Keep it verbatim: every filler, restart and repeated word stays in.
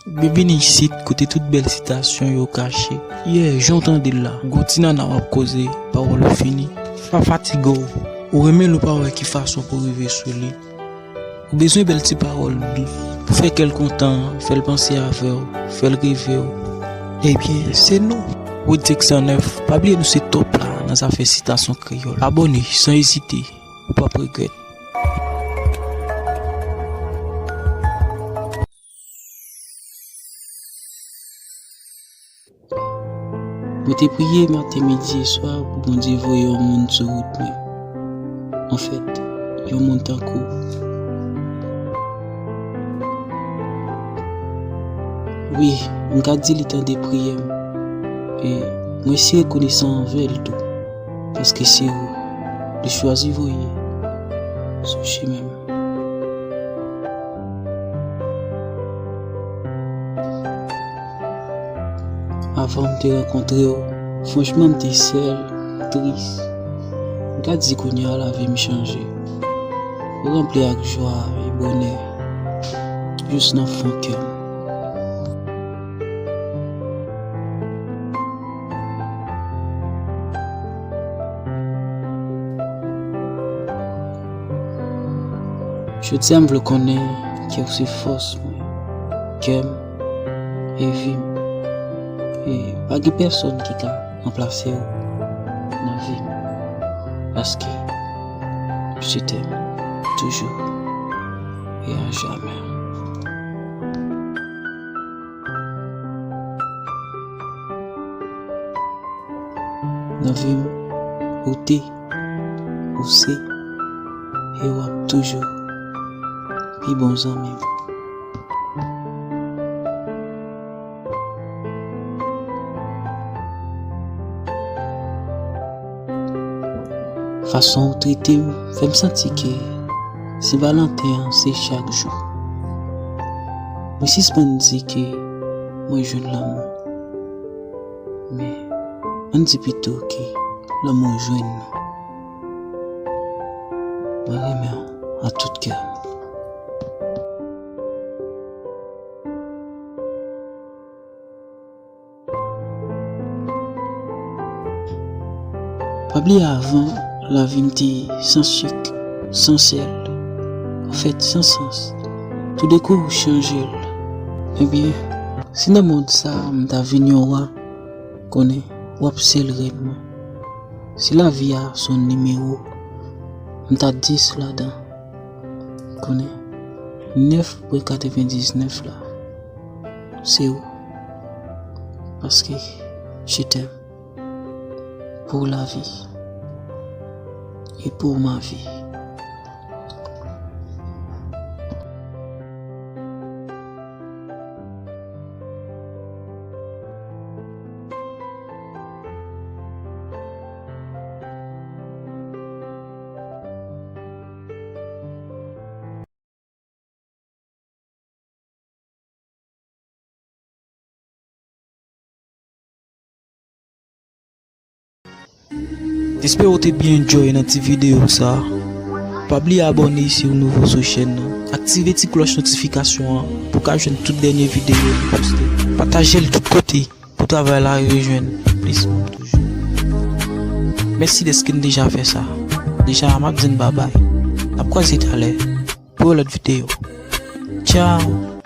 Byenvini isit, kote tout bèl sitasyon yo kache. Yeah, jan w tande l la, gon ti nana w ap koze, pawòl ou fini. Pa fatige w, ou renmen l ou pa wè ki fason pou rive sou li. Ou bezwen bèl ti pawòl dous pou fè kè l kontan, fè l panse avè w, fè l reve w. Ebyen, se nou. Wood sis san nèf, pa bliye nou se top la nan zafè sitasyon kreyòl. Abòne san ezite, ou p ap regrèt. Mwen te priye maten, midi e swa pou Bondye voye yon moun sou wout mwen. Anfèt, yon moun tankou w. Wi, m ka di li tande priyè m. E mwen si rekonesan anvè l tou, paske se ou li chwazi voye sou chemen m. Avan m te rankontre w, franchman, m te sèl, tris. M ka di kounye a lavi m chanje. Ou ranpli ak jwa e bonè, jis nan fon kè m. Jodi a, m vle konnen ke w se fòs mwen, kè m e vi m. E pa gen pèsonn ki ka ranplase w nan vi m. Paske je t'aime toujours et à jamais. Nan vi m, ou te, ou se, e w ap toujou pi bon zanmi m. Fason ou trete m fè m santi ke Sen Valanten an se chak jou. Mwen sispann di ke mwen jwenn lanmou. Men, ann di pito ke lanmou jwenn nou. Mwen renmen w ak tout kè m. Pa bliye avan, lavi m te san sik, san sèl, anfèt, san sans. Toudenkou, ou chanje l. Ebyen, si nan mond sa a m ta vin yon wa, konnen w ap sèl rèn mwen. Si lavi a se yon nimewo, m ta dis ladan. Konnen nèf pwen katrevendiznèf la, se ou. Paske je t'aime pour la vie et pour ma vie. M espere w te byen enjoy nan ti videyo sa. Pa bliye abòne si w nouvo sou chèn nan. Aktive ti klòch notifikasyon an pou w ka jwenn tout dènye videyo nou poste. Pataje l tout kote pou travay la rive jwenn plis moun toujou. Mèsi dèske n deja fè sa. Deja, m ap di n babay. N ap kwaze talè pou yon lòt videyo. Tchao!